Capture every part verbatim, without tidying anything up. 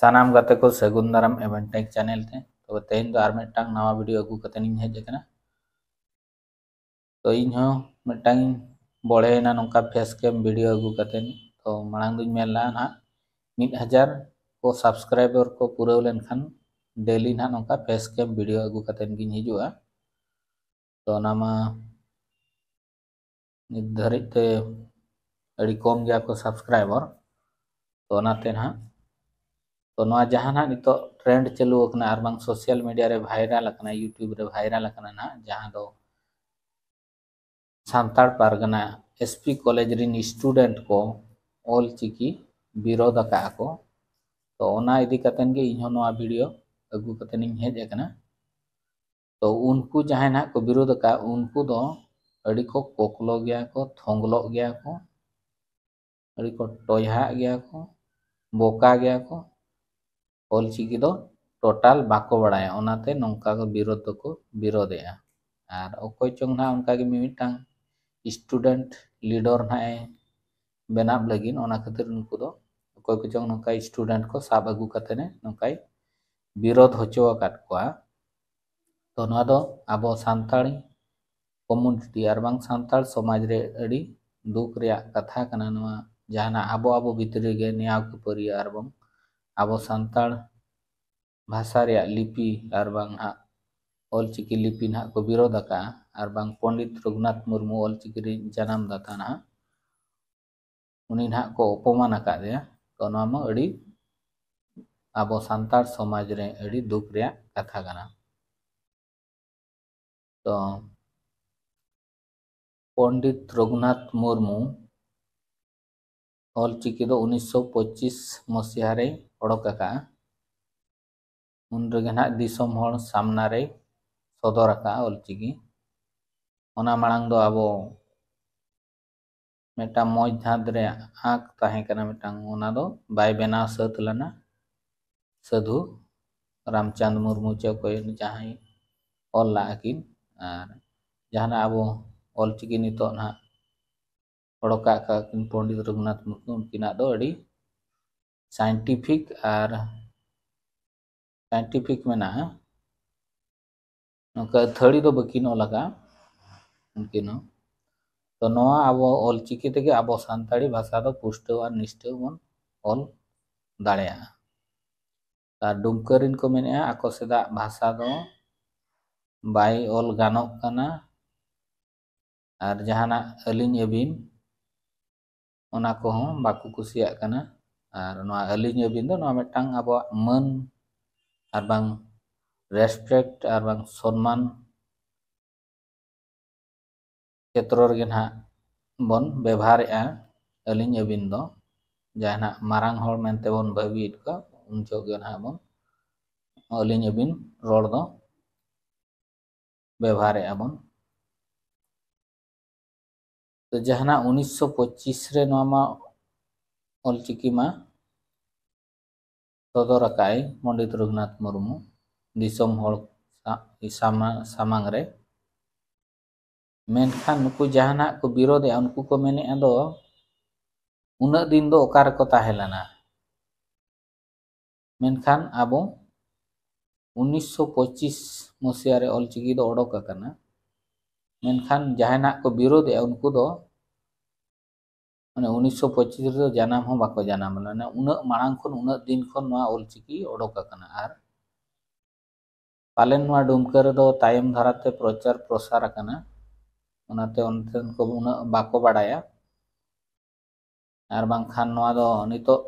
ᱥᱟᱱᱟᱢ ᱜᱟᱛᱮ ᱠᱚ ᱥᱟᱹᱜᱩᱱ ᱫᱟᱨᱟᱢ Event Tech channel ᱛᱮ᱾ ᱛᱚᱵᱮ ᱛᱮᱦᱮᱧ ᱫᱚ ᱟᱨ ᱢᱤᱫᱴᱟᱝ ᱱᱟᱣᱟ video ᱟᱹᱜᱩ ᱠᱟᱛᱮ ᱤᱧ ᱦᱮᱡ ᱟᱠᱟᱱᱟ᱾ ᱛᱚ ᱤᱧ ᱦᱚᱸ ᱢᱤᱫᱴᱟᱝ ᱤᱧ ᱵᱚᱲᱦᱮᱭᱮᱱᱟ ᱱᱚᱝᱠᱟ face cam video ᱟᱹᱜᱩ ᱠᱟᱛᱮ᱾ ᱛᱚ ᱢᱟᱲᱟᱝ ᱫᱚᱧ ᱢᱮᱱ ᱞᱟᱜᱼᱟ ᱱᱟᱦᱟᱜ ᱢᱤᱫ ᱦᱟᱡᱟᱨ ᱠᱚ subscriber ᱠᱚ ᱯᱩᱨᱟᱹᱣ ᱞᱮᱱᱠᱷᱟᱱ daily ᱱᱟᱦᱟᱜ ᱱᱚᱝᱠᱟ face cam video ᱟᱹᱜᱩ ᱠᱟᱛᱮ ᱜᱤᱧ ᱦᱤᱡᱩᱜᱼᱟ᱾ ᱛᱚ ᱚᱱᱟ ᱢᱟ ᱱᱤᱛ ᱫᱷᱟᱹᱨᱤᱡ ᱛᱮ ᱟᱹᱰᱤ ᱠᱚᱢ ᱜᱮᱭᱟ ᱠᱚ subscriber᱾ ᱛᱚ ᱚᱱᱟᱛᱮ ᱱᱟᱦᱟᱜ, ᱛᱚ ᱱᱚᱣᱟ ᱡᱟᱦᱟᱸ ᱱᱟᱦᱟᱜ ᱱᱤᱛᱚᱜ trend ᱪᱟᱹᱞᱩ ᱟᱠᱟᱱᱟ ᱟᱨ ᱵᱟᱝ social media ᱨᱮ viral ᱟᱠᱟᱱᱟ, YouTube ᱨᱮ viral ᱟᱠᱟᱱᱟ ᱱᱟᱦᱟᱜ, ᱡᱟᱦᱟᱸ ᱫᱚ ᱥᱟᱱᱛᱟᱲ ᱯᱟᱨᱜᱟᱱᱟ S P college ᱨᱤᱱ student ᱠᱚ ᱚᱞ ᱪᱤᱠᱤ ᱵᱤᱨᱳᱫᱷ ᱟᱠᱟᱫᱼᱟ ᱠᱚ᱾ ᱛᱚ ᱚᱱᱟ ᱤᱫᱤ ᱠᱟᱛᱮᱱ ᱜᱮ ᱤᱧᱦᱚᱸ ᱱᱚᱣᱟ video ᱟᱹᱜᱩ ᱠᱟᱛᱮᱱ ᱤᱧ ᱦᱮᱡ ᱟᱠᱟᱱᱟ᱾ ᱛᱚ ᱩᱱᱠᱩ ᱡᱟᱦᱟᱸᱭ ᱱᱟᱦᱟᱜ ᱠᱚ ᱵᱤᱨᱳᱫᱷ ᱟᱠᱟᱫ, ᱩᱱᱠᱩ ᱫᱚ ᱟᱹᱰᱤ ᱠᱚ ᱠᱚᱠᱞᱚ ᱜᱮᱭᱟ ᱠᱚ, ᱛᱷᱚᱝᱜᱞᱚᱜ ᱜᱮᱭᱟ ᱠᱚ, ᱟᱹᱰᱤ ᱠᱚ ᱴᱚᱭᱦᱟᱜ ᱜᱮᱭᱟ ᱠᱚ, ᱵᱚᱠᱟ ᱜᱮᱭᱟ ᱠᱚ᱾ ᱚᱞ ᱪᱤᱠᱤ ᱫᱚ total ᱵᱟᱠᱚ ᱵᱟᱲᱟᱭᱟ, ᱚᱱᱟᱛᱮ ᱱᱚᱝᱠᱟ ᱠᱚ ᱵᱤᱨᱳᱫᱷ ᱫᱚᱠᱚ ᱵᱤᱨᱳᱫᱷᱮᱜᱼᱟ᱾ ᱟᱨ ᱚᱠᱚᱭ ᱪᱚᱝ ᱱᱟᱦᱟᱜ ᱚᱱᱠᱟᱜᱮ ᱢᱤᱢᱤᱫᱴᱟᱝ student leader ᱱᱟᱦᱟᱜ ᱮ ᱵᱮᱱᱟᱣ ᱞᱟᱹᱜᱤᱫ, ᱚᱱᱟ ᱠᱷᱟᱹᱛᱤᱨ ᱩᱱᱠᱩ ᱫᱚ ᱚᱠᱚᱭ ᱠᱚᱪᱚᱝ ᱱᱚᱝᱠᱟ student ᱠᱚ ᱥᱟᱵ ᱟᱹᱜᱩ ᱠᱟᱛᱮ ᱱᱚᱝᱠᱟᱭ ᱵᱤᱨᱳᱫᱷ ᱦᱚᱪᱚ ᱟᱠᱟᱫ ᱠᱚᱣᱟ᱾ ᱛᱚ ᱱᱚᱣᱟ ᱫᱚ ᱟᱵᱚ ᱥᱟᱱᱛᱟᱲ community ᱟᱨ ᱵᱟᱝ ᱥᱟᱱᱛᱟᱲ ᱥᱚᱢᱟᱡᱽ ᱨᱮ ᱟᱹᱰᱤ ᱫᱩᱠ ᱨᱮᱭᱟᱜ ᱠᱟᱛᱷᱟ ᱠᱟᱱᱟ᱾ ᱱᱚᱣᱟ ᱡᱟᱦᱟᱱᱟᱜ ᱟᱵᱚ ᱟᱵᱚ ᱵᱷᱤᱛᱨᱤ ᱨᱮᱜᱮ ᱱᱮᱭᱟᱣ ᱠᱷᱟᱹᱯᱟᱹᱨᱤᱭᱟᱹ ᱟᱨ ᱵᱟᱝ ᱟᱵᱚ ᱥᱟᱱᱛᱟᱲ ᱵᱷᱟᱥᱟ ᱨᱮᱭᱟᱜ ᱞᱤᱯᱤ ᱟᱨ ᱵᱟᱝ ᱦᱟᱸᱜ ᱚᱞᱪᱤᱠᱤ ᱞᱤᱯᱤ ᱱᱟᱦᱟᱜ ᱠᱚ ᱵᱤᱨᱳᱫᱷ ᱟᱠᱟᱫᱼᱟ, ᱟᱨ ᱵᱟᱝ ᱯᱚᱱᱰᱤᱛ ᱨᱚᱜᱷᱩᱱᱟᱛᱷ ᱢᱩᱨᱢᱩ ᱚᱞᱪᱤᱠᱤ ᱨᱤᱱ ᱡᱟᱱᱟᱢ ᱫᱟᱛᱟ ᱱᱟᱦᱟᱜ, ᱩᱱᱤ ᱱᱟᱦᱟᱜ ᱠᱚ ᱚᱯᱚᱢᱟᱱ ᱟᱠᱟᱫᱮᱭᱟ᱾ ᱛᱚ ᱱᱚᱣᱟ ᱢᱟ ᱟᱹᱰᱤ ᱟᱵᱚ ᱥᱟᱱᱛᱟᱲ ᱥᱚᱢᱟᱡᱽ ᱨᱮ ᱟᱹᱰᱤ ᱫᱩᱠ ᱨᱮᱭᱟᱜ ᱠᱟᱛᱷᱟ ᱠᱟᱱᱟ᱾ ᱛᱚ ᱯᱚᱱᱰᱤᱛ ᱨᱚᱜᱷᱩᱱᱟᱛᱷ ᱢᱩᱨᱢᱩ ᱚᱞᱪᱤᱠᱤ ᱫᱚ ᱩᱱᱤᱥᱥᱚ ᱯᱚᱸᱪᱤᱥ ᱢᱚᱥᱤᱦᱟ ᱨᱮᱭ ᱚᱰᱚᱠ ᱟᱠᱟᱫᱼᱟ᱾ ᱩᱱ ᱨᱮᱜᱮ ᱱᱟᱦᱟᱜ ᱫᱤᱥᱚᱢ ᱦᱚᱲ ᱥᱟᱢᱱᱟ ᱨᱮᱭ ᱥᱚᱫᱚᱨ ᱟᱠᱟᱫᱼᱟ ᱚᱞᱪᱤᱠᱤ᱾ ᱚᱱᱟ ᱢᱟᱲᱟᱝ ᱫᱚ ᱟᱵᱚ ᱢᱤᱫᱴᱟᱝ ᱢᱚᱡᱽ ᱫᱷᱟᱸᱫᱽ ᱨᱮ ᱟᱸᱠ ᱛᱟᱦᱮᱸ ᱠᱟᱱᱟ ᱢᱤᱫᱴᱟᱝ, ᱚᱱᱟ ᱫᱚ ᱵᱟᱭ ᱵᱮᱱᱟᱣ ᱥᱟᱹᱛ ᱞᱮᱱᱟ᱾ ᱥᱟᱹᱫᱷᱩ ᱨᱟᱢᱪᱟᱸᱫᱽ ᱢᱩᱨᱢᱩ ᱪᱮ ᱚᱠᱚᱭ ᱡᱟᱦᱟᱸᱭ ᱚᱞ ᱞᱟᱜᱼᱟ ᱠᱤᱱ᱾ ᱟᱨ ᱡᱟᱦᱟᱱᱟᱜ ᱟᱵᱚ ᱚᱞᱪᱤᱠᱤ ᱱᱤᱛᱚᱜ ᱱᱟᱦᱟᱜ ᱚᱰᱚᱠ ᱟᱠᱟᱫ ᱠᱤᱱ ᱯᱚᱱᱰᱤᱛ ᱨᱚᱜᱷᱩᱱᱟᱛᱷ ᱢᱩᱨᱢᱩ, ᱩᱱᱠᱤᱱᱟᱜ ᱫᱚ ᱟᱹᱰᱤ ᱥᱟᱭᱮᱱᱴᱤᱯᱷᱤᱠ ᱟᱨ ᱥᱟᱭᱮᱱᱴᱤᱯᱷᱤᱠ ᱢᱮᱱᱟᱜᱼᱟ᱾ ᱱᱚᱝᱠᱟ ᱟᱹᱛᱷᱟᱹᱲᱤ ᱫᱚ ᱵᱟᱹᱠᱤᱱ ᱚᱞ ᱟᱠᱟᱫᱼᱟ ᱩᱱᱠᱤᱱ ᱦᱚᱸ᱾ ᱛᱚ ᱱᱚᱣᱟ ᱟᱵᱚ ᱚᱞᱪᱤᱠᱤ ᱛᱮᱜᱮ ᱟᱵᱚ ᱥᱟᱱᱛᱟᱲᱤ ᱵᱷᱟᱥᱟ ᱫᱚ ᱯᱩᱥᱴᱟᱹᱣ ᱟᱨ ᱱᱤᱥᱴᱟᱹᱣ ᱵᱚᱱ ᱚᱞ ᱫᱟᱲᱮᱭᱟᱜᱼᱟ᱾ ᱟᱨ ᱰᱩᱢᱠᱟᱹ ᱨᱤᱱ ᱠᱚ ᱢᱮᱱᱮᱫᱼᱟ, ᱟᱠᱚ ᱥᱮᱫᱟᱜ ᱵᱷᱟᱥᱟ ᱫᱚ ᱵᱟᱭ ᱚᱞ ᱜᱟᱱᱚᱜ ᱠᱟᱱᱟ, ᱟᱨ ᱡᱟᱦᱟᱱᱟᱜ ᱟᱹᱞᱤᱧ ᱟᱹᱵᱤᱱ ᱚᱱᱟ ᱠᱚᱦᱚᱸ ᱵᱟᱠᱚ ᱠᱩᱥᱤᱭᱟᱜ ᱠᱟᱱᱟ᱾ ᱟᱨ ᱱᱚᱣᱟ ᱟᱹᱞᱤᱧ ᱟᱹᱵᱤᱱ ᱫᱚ ᱱᱚᱣᱟ ᱢᱤᱫᱴᱟᱝ ᱟᱵᱚᱣᱟᱜ ᱢᱟᱹᱱ ᱟᱨ ᱵᱟᱝ respect ᱟᱨ ᱵᱟᱝ ᱥᱚᱱᱢᱟᱱ ᱠᱷᱮᱛᱨᱚ ᱨᱮᱜᱮ ᱱᱟᱦᱟᱜ ᱵᱚᱱ ᱵᱮᱵᱷᱟᱨᱮᱜᱼᱟ ᱟᱹᱞᱤᱧ ᱟᱹᱵᱤᱱ ᱫᱚ᱾ ᱡᱟᱦᱟᱸᱭ ᱱᱟᱦᱟᱜ ᱢᱟᱨᱟᱝ ᱦᱚᱲ ᱢᱮᱱᱛᱮ ᱵᱚᱱ ᱵᱷᱟᱹᱵᱤᱭᱮᱫ ᱠᱚᱣᱟ, ᱩᱱ ᱡᱚᱦᱚᱜ ᱜᱮ ᱱᱟᱦᱟᱜ ᱵᱚᱱ ᱟᱹᱞᱤᱧ ᱟᱹᱵᱤᱱ ᱨᱚᱲ ᱫᱚ ᱵᱮᱵᱷᱟᱨᱮᱜᱼᱟ ᱵᱚᱱ᱾ ᱛᱚ ᱡᱟᱦᱟᱱᱟᱜ ᱩᱱᱤᱥᱥᱚ ᱯᱚᱸᱪᱤᱥ ᱨᱮ ᱱᱚᱣᱟ ᱢᱟ ᱚᱞᱪᱤᱠᱤ ᱢᱟ ᱥᱚᱫᱚᱨ ᱟᱠᱟᱫᱼᱟᱭ ᱯᱚᱱᱰᱤᱛ ᱨᱚᱜᱷᱩᱱᱟᱛᱷ ᱢᱩᱨᱢᱩ ᱫᱤᱥᱚᱢ ᱦᱚᱲ ᱥᱟ-, ᱥᱟᱢᱟ-, ᱥᱟᱢᱟᱝ ᱨᱮ᱾ ᱢᱮᱱᱠᱷᱟᱱ ᱱᱩᱠᱩ ᱡᱟᱦᱟᱱᱟᱜ ᱠᱚ ᱵᱤᱨᱳᱫᱷᱮᱜᱼᱟ, ᱩᱱᱠᱩ ᱠᱚ ᱢᱮᱱᱮᱫᱼᱟ ᱫᱚ, ᱩᱱᱟᱹᱜ ᱫᱤᱱ ᱫᱚ ᱚᱠᱟ ᱨᱮᱠᱚ ᱛᱟᱦᱮᱸ ᱞᱮᱱᱟ? ᱢᱮᱱᱠᱷᱟᱱ ᱟᱵᱚ ᱩᱱᱤᱥᱥᱚ ᱯᱚᱸᱪᱤᱥ ᱢᱚᱥᱤᱦᱟ ᱨᱮ ᱚᱞᱪᱤᱠᱤ ᱫᱚ ᱚᱰᱚᱠ ᱟᱠᱟᱱᱟ, ᱢᱮᱱᱠᱷᱟᱱ ᱡᱟᱦᱟᱸᱭ ᱱᱟᱜ ᱠᱚ ᱵᱤᱨᱳᱫᱷᱮᱜᱼᱟ, ᱩᱱᱠᱩ ᱫᱚ ᱢᱟᱱᱮ ᱩᱱᱤᱥᱥᱚ ᱯᱚᱸᱪᱤᱥ ᱨᱮᱫᱚ ᱡᱟᱱᱟᱢ ᱦᱚᱸ ᱵᱟᱠᱚ ᱡᱟᱱᱟᱢ ᱞᱮᱱᱟ᱾ ᱩᱱᱟᱹᱜ ᱢᱟᱲᱟᱝ ᱠᱷᱚᱱ, ᱩᱱᱟᱹᱜ ᱫᱤᱱ ᱠᱷᱚᱱ ᱱᱚᱣᱟ ᱚᱞᱪᱤᱠᱤ ᱚᱰᱚᱠ ᱟᱠᱟᱱᱟ᱾ ᱟᱨ ᱯᱟᱞᱮᱱ ᱱᱚᱣᱟ ᱰᱩᱢᱠᱟᱹ ᱨᱮᱫᱚ ᱛᱟᱭᱚᱢ ᱫᱷᱟᱨᱟᱛᱮ ᱯᱨᱚᱪᱟᱨ ᱯᱨᱚᱥᱟᱨ ᱟᱠᱟᱱᱟ, ᱚᱱᱟᱛᱮ ᱚᱱᱛᱮᱱ ᱠᱚ ᱩᱱᱟᱹᱜ ᱵᱟᱠᱚ ᱵᱟᱲᱟᱭᱟ᱾ ᱟᱨ ᱵᱟᱝᱠᱷᱟᱱ ᱱᱚᱣᱟ ᱫᱚ ᱱᱤᱛᱚᱜ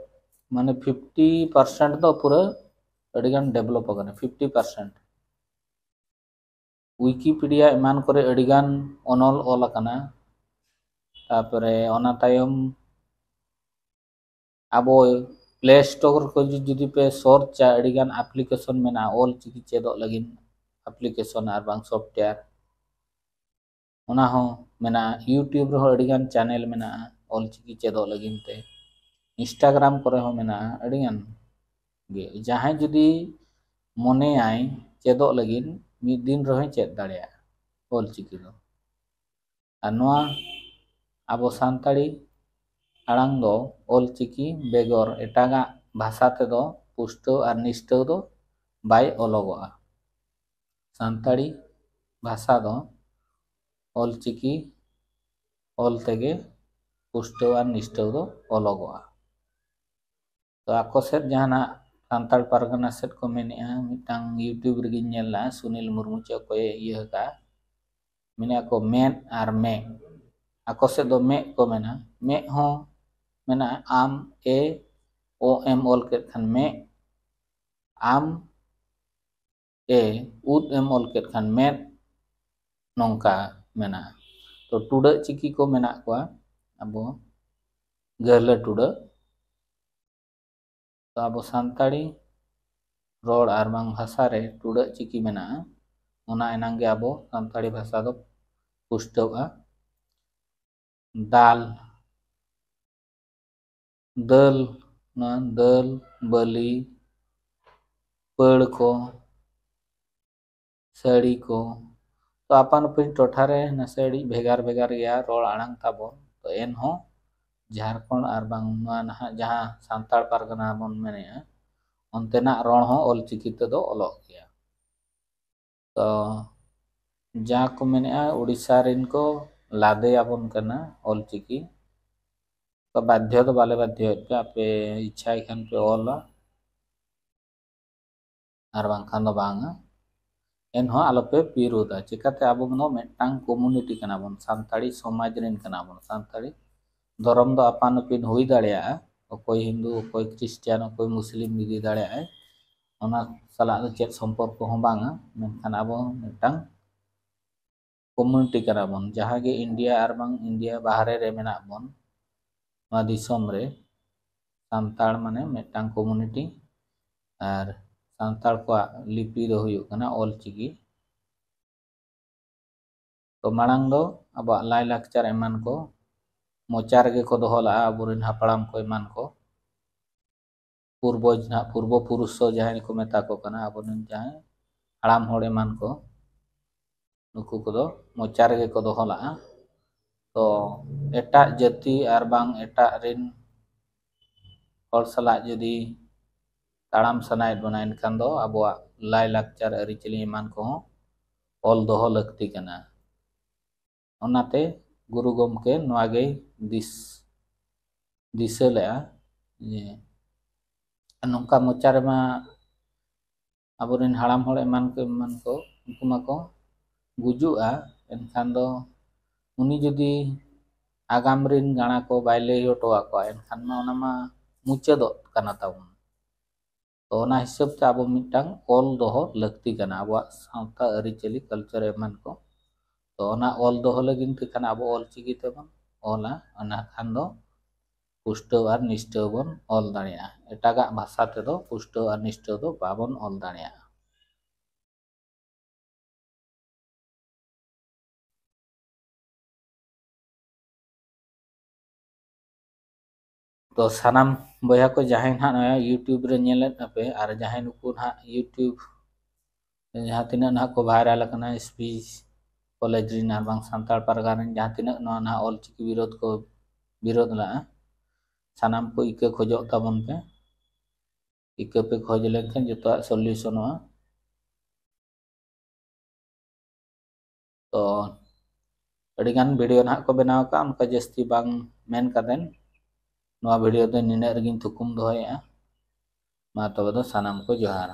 ᱢᱟᱱᱮ ᱯᱷᱤᱯᱴᱤ ᱯᱟᱨᱥᱮᱱᱴ ᱫᱚ ᱯᱩᱨᱟᱹ ᱟᱹᱰᱤᱜᱟᱱ ᱰᱮᱵᱷᱞᱚᱯ ᱟᱠᱟᱱᱟ, ᱯᱷᱤᱯᱴᱤ ᱯᱟᱨᱥᱮᱱᱴ᱾ ᱣᱤᱠᱤᱯᱤᱰᱤᱭᱟ ᱮᱢᱟᱱ ᱠᱚᱨᱮ ᱟᱹᱰᱤᱜᱟᱱ ᱚᱱᱚᱞ ᱚᱞ ᱟᱠᱟᱱᱟ᱾ ᱛᱟᱨᱯᱚᱨᱮ ᱚᱱᱟ ᱛᱟᱭᱚᱢ ᱟᱵᱚ ᱯᱞᱮ ᱥᱴᱳᱨ ᱠᱚ ᱡᱩ-, ᱡᱩᱫᱤ ᱯᱮ ᱥᱟᱨᱪᱟ, ᱟᱹᱰᱤᱜᱟᱱ ᱟᱯᱞᱤᱠᱮᱥᱚᱱ ᱢᱮᱱᱟᱜᱼᱟ ᱚᱞ ᱪᱤᱠᱤ ᱪᱮᱫᱚᱜ ᱞᱟᱹᱜᱤᱫ ᱟᱯᱞᱤᱠᱮᱥᱚᱱ ᱟᱨ ᱵᱟᱝ ᱥᱚᱯᱷᱴᱣᱮᱭᱟᱨ᱾ ᱚᱱᱟ ᱦᱚᱸ ᱢᱮᱱᱟᱜᱼᱟ᱾ YouTube ᱨᱮᱦᱚᱸ ᱟᱹᱰᱤᱜᱟᱱ ᱪᱮᱱᱮᱞ ᱢᱮᱱᱟᱜᱼᱟ ᱚᱞ ᱪᱤᱠᱤ ᱪᱮᱫᱚᱜ ᱞᱟᱹᱜᱤᱫ ᱛᱮ᱾ Instagram ᱠᱚᱨᱮ ᱦᱚᱸ ᱢᱮᱱᱟᱜᱼᱟ ᱟᱹᱰᱤᱜᱟᱱ ᱜᱮ᱾ ᱡᱟᱦᱟᱸᱭ ᱡᱩᱫᱤ ᱢᱚᱱᱮᱭᱟᱭ ᱪᱮᱫᱚᱜ ᱞᱟᱹᱜᱤᱫ, ᱢᱤᱫ ᱫᱤᱱ ᱨᱮᱦᱚᱸᱭ ᱪᱮᱫ ᱫᱟᱲᱮᱭᱟᱜᱼᱟ ᱚᱞ ᱪᱤᱠᱤ ᱫᱚ᱾ ᱟᱨ ᱱᱚᱣᱟ ᱟᱵᱚ ᱥᱟᱱᱛᱟᱲᱤ ᱟᱲᱟᱝ ᱫᱚ ᱚᱞ ᱪᱤᱠᱤ ᱵᱮᱜᱚᱨ ᱮᱴᱟᱜᱟᱜ ᱵᱷᱟᱥᱟ ᱛᱮᱫᱚ ᱯᱩᱥᱴᱟᱹᱣ ᱟᱨ ᱱᱤᱥᱴᱟᱹᱣ ᱫᱚ ᱵᱟᱭ ᱚᱞᱚᱜᱚᱜᱼᱟ᱾ ᱥᱟᱱᱛᱟᱲᱤ ᱵᱷᱟᱥᱟ ᱫᱚ ᱚᱞ ᱪᱤᱠᱤ ᱚᱞ ᱛᱮᱜᱮ ᱯᱩᱥᱴᱟᱹᱣ ᱟᱨ ᱱᱤᱥᱴᱟᱹᱣ ᱫᱚ ᱚᱞᱚᱜᱚᱜᱼᱟ᱾ ᱛᱚ ᱟᱠᱚ ᱥᱮᱫ ᱡᱟᱦᱟᱱᱟᱜ ᱥᱟᱱᱛᱟᱲ ᱯᱟᱨᱜᱟᱱᱟ ᱥᱮᱫ ᱠᱚ ᱢᱮᱱᱮᱜᱼᱟ, ᱢᱤᱫᱴᱟᱝ YouTube ᱨᱮᱜᱮᱧ ᱧᱮᱞ ᱞᱮᱜᱼᱟ, ᱥᱩᱱᱤᱞ ᱢᱩᱨᱢᱩ ᱪᱮ ᱚᱠᱚᱭᱮ ᱤᱭᱟᱹ ᱟᱠᱟᱫᱼᱟ, ᱢᱮᱱᱮᱜᱼᱟ ᱠᱚ ᱢᱮᱫ ᱟᱨ ᱢᱮ᱾ ᱟᱠᱚ ᱥᱮᱫ ᱫᱚ ᱢᱮᱫ ᱠᱚ ᱢᱮᱱᱟ, ᱢᱮᱫ ᱦᱚᱸ ᱢᱮᱱᱟᱜᱼᱟ, ᱟᱢ ᱮ ᱳ ᱮᱢ ᱚᱞ ᱠᱮᱫ ᱠᱷᱟᱱ ᱢᱮᱫ, ᱟᱢ ᱮ ᱩᱫ ᱮᱢ ᱚᱞ ᱠᱮᱫ ᱠᱷᱟᱱ ᱢᱮᱫ, ᱱᱚᱝᱠᱟ ᱢᱮᱱᱟᱜᱼᱟ᱾ ᱛᱚ ᱴᱩᱰᱟᱹᱜ ᱪᱤᱠᱤ ᱠᱚ ᱢᱮᱱᱟᱜ ᱠᱚᱣᱟ ᱟᱵᱚ ᱜᱟᱹᱦᱞᱟᱹ ᱴᱩᱰᱟᱹᱜ᱾ ᱛᱚ ᱟᱵᱚ ᱥᱟᱱᱛᱟᱲᱤ ᱨᱚᱲ ᱟᱨ ᱵᱟᱝ ᱵᱷᱟᱥᱟ ᱨᱮ ᱴᱩᱰᱟᱹᱜ ᱪᱤᱠᱤ ᱢᱮᱱᱟᱜᱼᱟ, ᱚᱱᱟ ᱮᱱᱟᱝ ᱜᱮ ᱟᱵᱚ ᱥᱟᱱᱛᱟᱲᱤ ᱵᱷᱟᱥᱟ ᱫᱚ ᱯᱩᱥᱴᱟᱹᱣᱼᱟ᱾ ᱫᱟᱞ, ᱫᱟᱹᱞ, ᱱᱚᱣᱟ ᱫᱟᱹᱞ, ᱵᱟᱹᱞᱤ, ᱯᱟᱹᱲ ᱠᱚ, ᱥᱟᱹᱲᱤ ᱠᱚ᱾ ᱛᱚ ᱟᱯᱟᱱ ᱟᱹᱯᱤᱱ ᱴᱚᱴᱷᱟ ᱨᱮ ᱱᱟᱥᱮ ᱟᱹᱰᱤ ᱵᱷᱮᱜᱟᱨ ᱵᱷᱮᱜᱟᱨ ᱜᱮᱭᱟ ᱨᱚᱲ ᱟᱲᱟᱝ ᱛᱟᱵᱚᱱ᱾ ᱛᱚ ᱮᱱᱦᱚᱸ ᱡᱷᱟᱲᱠᱷᱚᱸᱰ ᱟᱨ ᱵᱟᱝ ᱱᱚᱣᱟ ᱱᱟᱦᱟᱜ ᱡᱟᱦᱟᱸ ᱥᱟᱱᱛᱟᱲ ᱯᱟᱨᱜᱟᱱᱟ ᱵᱚᱱ ᱢᱮᱱᱮᱜᱼᱟ, ᱚᱱᱛᱮᱱᱟᱜ ᱨᱚᱲ ᱦᱚᱸ ᱚᱞ ᱪᱤᱠᱤ ᱛᱮᱫᱚ ᱚᱞᱚᱜ ᱜᱮᱭᱟ᱾ ᱛᱚ ᱡᱟᱦᱟᱸ ᱠᱚ ᱢᱮᱱᱮᱜᱼᱟ, ᱩᱲᱤᱥᱥᱟ ᱨᱮᱱ ᱠᱚ ᱞᱟᱫᱮ ᱟᱵᱚᱱ ᱠᱟᱱᱟ ᱚᱞ ᱪᱤᱠᱤ᱾ ᱛᱚ ᱵᱟᱫᱽᱫᱷᱚ ᱫᱚ ᱵᱟᱞᱮ ᱵᱟᱫᱽᱫᱷᱚᱭᱮᱫ ᱯᱮᱭᱟ, ᱟᱯᱮ ᱤᱪᱪᱷᱟᱭ ᱠᱷᱟᱱ ᱯᱮ ᱚᱞᱟ, ᱟᱨ ᱵᱟᱝᱠᱷᱟᱱ ᱫᱚ ᱵᱟᱝᱟ᱾ ᱮᱱᱦᱚᱸ ᱟᱞᱚᱯᱮ ᱵᱤᱨᱳᱫᱟ᱾ ᱪᱤᱠᱟᱹᱛᱮ? ᱟᱵᱚ ᱫᱚ ᱢᱤᱫᱴᱟᱝ ᱠᱚᱢᱩᱱᱤᱴᱤ ᱠᱟᱱᱟ ᱵᱚᱱ, ᱥᱟᱱᱛᱟᱲᱤ ᱥᱚᱢᱟᱡᱽ ᱨᱮᱱ ᱠᱟᱱᱟ ᱵᱚᱱ᱾ ᱥᱟᱱᱛᱟᱲᱤ ᱫᱷᱚᱨᱚᱢ ᱫᱚ ᱟᱯᱟᱱ ᱟᱹᱯᱤᱱ ᱦᱩᱭ ᱫᱟᱲᱮᱭᱟᱜᱼᱟ, ᱚᱠᱚᱭ ᱦᱤᱱᱫᱩ, ᱚᱠᱚᱭ ᱠᱷᱨᱤᱥᱴᱤᱭᱟᱱ, ᱚᱠᱚᱭ ᱢᱩᱥᱞᱤᱢ ᱤᱫᱤ ᱫᱟᱲᱮᱭᱟᱜᱼᱟᱭ, ᱚᱱᱟ ᱥᱟᱞᱟᱜ ᱫᱚ ᱪᱮᱫ ᱥᱚᱢᱯᱚᱨᱠᱚ ᱦᱚᱸ ᱵᱟᱝᱟ᱾ ᱢᱮᱱᱠᱷᱟᱱ ᱟᱵᱚ ᱢᱤᱫᱴᱟᱝ ᱠᱚᱢᱩᱱᱤᱴᱤ ᱠᱟᱱᱟ ᱵᱚᱱ, ᱡᱟᱦᱟᱸ ᱜᱮ ᱤᱱᱰᱤᱭᱟ ᱟᱨ ᱵᱟᱝ ᱤᱱᱰᱤᱭᱟ ᱵᱟᱦᱨᱮ ᱨᱮ ᱢᱮᱱᱟᱜ ᱵᱚᱱ, ᱱᱚᱣᱟ ᱫᱤᱥᱚᱢ ᱨᱮ ᱥᱟᱱᱛᱟᱲ ᱢᱟᱱᱮ ᱢᱤᱫᱴᱟᱝ ᱠᱚᱢᱩᱱᱤᱴᱤ᱾ ᱟᱨ ᱥᱟᱱᱛᱟᱲ ᱠᱚᱣᱟᱜ ᱞᱤᱯᱤ ᱫᱚ ᱦᱩᱭᱩᱜ ᱠᱟᱱᱟ ᱚᱞ ᱪᱤᱠᱤ᱾ ᱛᱚ ᱢᱟᱲᱟᱝ ᱫᱚ ᱟᱵᱚᱣᱟᱜ ᱞᱟᱭᱼᱞᱟᱠᱪᱟᱨ ᱮᱢᱟᱱ ᱠᱚ ᱢᱚᱪᱟ ᱨᱮᱜᱮ ᱠᱚ ᱫᱚᱦᱚ ᱞᱟᱜᱼᱟ, ᱟᱵᱚᱨᱮᱱ ᱦᱟᱯᱲᱟᱢ ᱠᱚ ᱮᱢᱟᱱ ᱠᱚ, ᱯᱩᱨᱵᱚᱡᱽ ᱱᱟᱦᱟᱜ, ᱯᱩᱨᱵᱚ ᱯᱩᱨᱩᱥ ᱠᱚ ᱡᱟᱦᱟᱸᱭ ᱠᱚ ᱢᱮᱛᱟ ᱠᱚ ᱠᱟᱱᱟ, ᱟᱵᱚᱨᱮᱱ ᱡᱟᱦᱟᱸᱭ ᱦᱟᱲᱟᱢ ᱦᱚᱲ ᱮᱢᱟᱱ ᱠᱚ, ᱱᱩᱠᱩ ᱠᱚᱫᱚ ᱢᱚᱪᱟ ᱨᱮᱜᱮ ᱠᱚ ᱫᱚᱦᱚ ᱞᱟᱜᱼᱟ᱾ ᱛᱚ ᱮᱴᱟᱜ ᱡᱟᱹᱛᱤ ᱟᱨ ᱵᱟᱝ ᱮᱴᱟᱜ ᱨᱤᱱ ᱦᱚᱲ ᱥᱟᱞᱟᱜ ᱡᱩᱫᱤ ᱛᱟᱲᱟᱢ ᱥᱟᱱᱟᱭᱮᱫ ᱵᱚᱱᱟ, ᱮᱱᱠᱷᱟᱱ ᱫᱚ ᱟᱵᱚᱣᱟᱜ ᱞᱟᱭᱼᱞᱟᱠᱪᱟᱨ, ᱟᱹᱨᱤᱪᱟᱹᱞᱤ ᱮᱢᱟᱱ ᱠᱚᱦᱚᱸ ᱚᱞ ᱫᱚᱦᱚ ᱞᱟᱹᱠᱛᱤ ᱠᱟᱱᱟ᱾ ᱚᱱᱟᱛᱮ ᱜᱩᱨᱩ ᱜᱚᱢᱠᱮ ᱱᱚᱣᱟ ᱜᱮᱭ ᱫᱤᱥ-, ᱫᱤᱥᱟᱹ ᱞᱮᱫᱼᱟ ᱡᱮ ᱱᱚᱝᱠᱟ ᱢᱚᱪᱟ ᱨᱮᱢᱟ ᱟᱵᱚᱨᱮᱱ ᱦᱟᱲᱟᱢ ᱦᱚᱲ ᱮᱢᱟᱱ ᱠᱚ, ᱮᱢᱟᱱ ᱠᱚ, ᱩᱱᱠᱩ ᱢᱟᱠᱚ ᱜᱩᱡᱩᱜᱼᱟ, ᱮᱱᱠᱷᱟᱱ ᱫᱚ ᱩᱱᱤ ᱡᱩᱫᱤ ᱟᱜᱟᱢ ᱨᱤᱱ ᱜᱟᱬᱟ ᱠᱚ ᱵᱟᱭ ᱞᱟᱹᱭ ᱦᱚᱴᱚ ᱟᱠᱚᱣᱟ, ᱮᱱᱠᱷᱟᱱ ᱢᱟ ᱚᱱᱟ ᱢᱟ ᱢᱩᱪᱟᱹᱫᱚᱜ ᱠᱟᱱᱟ ᱛᱟᱵᱚᱱ᱾ ᱛᱚ ᱚᱱᱟ ᱦᱤᱥᱟᱹᱵ ᱛᱮ ᱟᱵᱚ ᱢᱤᱫᱴᱟᱝ ᱚᱞ ᱫᱚᱦᱚ ᱞᱟᱹᱠᱛᱤ ᱠᱟᱱᱟ, ᱟᱵᱚᱣᱟᱜ ᱥᱟᱶᱛᱟ, ᱟᱹᱨᱤᱪᱟᱹᱞᱤ, culture ᱮᱢᱟᱱ ᱠᱚ᱾ ᱛᱚ ᱚᱱᱟ ᱚᱞ ᱫᱚᱦᱚ ᱞᱟᱹᱜᱤᱫ ᱛᱮ ᱠᱷᱟᱱ ᱟᱵᱚ ᱚᱞ ᱪᱤᱠᱤ ᱛᱮᱵᱚᱱ ᱚᱞᱟ, ᱚᱱᱟ ᱠᱷᱟᱱ ᱫᱚ ᱯᱩᱥᱴᱟᱹᱣ ᱟᱨ ᱱᱤᱥᱴᱟᱹᱣ ᱵᱚᱱ ᱚᱞ ᱫᱟᱲᱮᱭᱟᱜᱼᱟ᱾ ᱮᱴᱟᱜᱟᱜ ᱵᱷᱟᱥᱟ ᱛᱮᱫᱚ ᱯᱩᱥᱴᱟᱹᱣ ᱟᱨ ᱱᱤᱥᱴᱟᱹᱣ ᱫᱚ ᱵᱟᱵᱚᱱ ᱚᱞ ᱫᱟᱲᱮᱭᱟᱜᱼᱟ᱾ ᱛᱚ ᱥᱟᱱᱟᱢ ᱵᱚᱭᱦᱟ ᱠᱚ, ᱡᱟᱦᱟᱸᱭ ᱱᱟᱦᱟᱜ ᱱᱚᱣᱟ YouTube ᱨᱮ ᱧᱮᱞᱮᱫ ᱟᱯᱮ ᱟᱨ ᱡᱟᱦᱟᱸᱭ ᱱᱩᱠᱩ ᱱᱟᱦᱟᱜ YouTube ᱨᱮ ᱡᱟᱦᱟᱸ ᱛᱤᱱᱟᱹᱜ ᱱᱟᱦᱟᱜ ᱠᱚ viral ᱟᱠᱟᱱᱟ, S P college ᱨᱮᱱ ᱟᱨ ᱵᱟᱝ ᱥᱟᱱᱛᱟᱲ ᱯᱟᱨᱜᱟᱱᱟ ᱨᱮᱱ ᱡᱟᱦᱟᱸ ᱛᱤᱱᱟᱹᱜ ᱱᱚᱣᱟ ᱱᱟᱦᱟᱜ ᱚᱞ ᱪᱤᱠᱤ ᱵᱤᱨᱳᱫᱷ ᱠᱚ ᱵᱤᱨᱳᱫᱷ ᱞᱟᱜᱼᱟ, ᱥᱟᱱᱟᱢ ᱠᱚ ᱤᱠᱟᱹ ᱠᱷᱚᱡᱚᱜ ᱛᱟᱵᱚᱱ ᱯᱮ᱾ ᱤᱠᱟᱹ ᱯᱮ ᱠᱷᱚᱡᱽ ᱞᱮᱱᱠᱷᱟᱱ ᱡᱚᱛᱚᱣᱟᱜ solutionᱚᱜᱼᱟ᱾ ᱛᱚ ᱟᱹᱰᱤᱜᱟᱱ video ᱱᱟᱦᱟᱜ ᱠᱚ ᱵᱮᱱᱟᱣ ᱟᱠᱟᱫᱼᱟ, ᱚᱱᱠᱟ ᱡᱟᱹᱥᱛᱤ ᱵᱟᱝ ᱢᱮᱱ ᱠᱟᱛᱮᱱ ᱱᱚᱣᱟ video ᱫᱚ ᱱᱤᱱᱟᱹᱜ ᱨᱮᱜᱮᱧ ᱛᱷᱩᱠᱩᱢ ᱫᱚᱦᱚᱭᱮᱫᱼᱟ᱾ ᱢᱟ ᱛᱚᱵᱮ ᱫᱚ ᱥᱟᱱᱟᱢ ᱠᱚ ᱡᱚᱦᱟᱨ᱾